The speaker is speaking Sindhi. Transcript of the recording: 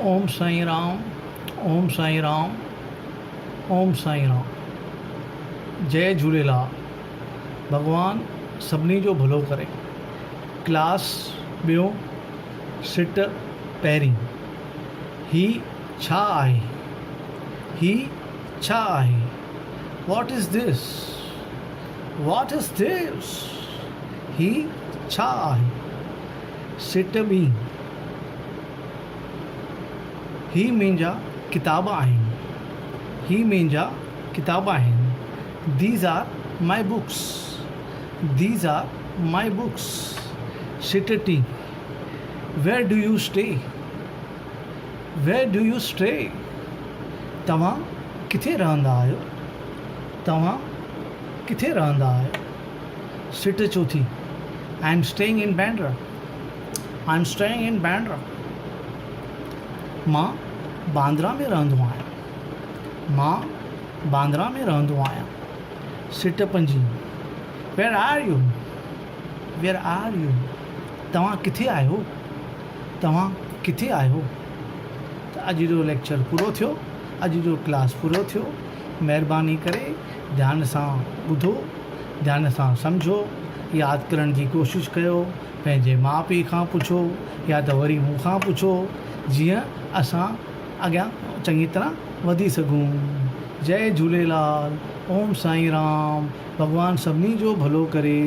اوم سائين رام اوم سائين رام اوم سائين رام جئي جهوليلال ڀڳوان سڀني جو ڀلو ڪري ڪلاس ٻيون سٽ پهرين هي ڇا آهي هي ڇا آهي what is this what is this هي ڇا آهي سٽ ٻي هي منهنجا ڪتاب آهن. هي منهنجا ڪتاب آهن. These are my books. These are my books. سٽ ٽين Where do you stay? Where do you stay? توهان ڪٿي رهندا آهيو؟ توهان ڪٿي رهندا آهيو؟ سٽ چوٿين I am staying in Bandra. I am staying in Bandra. مان باندرا ۾ رهندو آهيان. مان باندرا ۾ رهندو آهيان. سٽ پنجين Where are you? Where are you? توهان ڪٿي آهيو؟ توهان ڪٿي آهيو؟ ته اڄ جو ليڪچر پورو ٿيو. اڄ جو ڪلاس پورو ٿيو. مهرباني ڪري ڌيان سان ٻڌو، ڌيان سان سمجهو، ياد ڪرڻ جي ڪوشش ڪيو. پنهنجي ماء پيء کان پڇو يا ته وري مون کان پڇو جيئن اسان اڳيان چڱي طرح وڌي سگهون. جئي جهوليلال اوم سائين رام ڀڳوان سڀني جو ڀلو ڪري.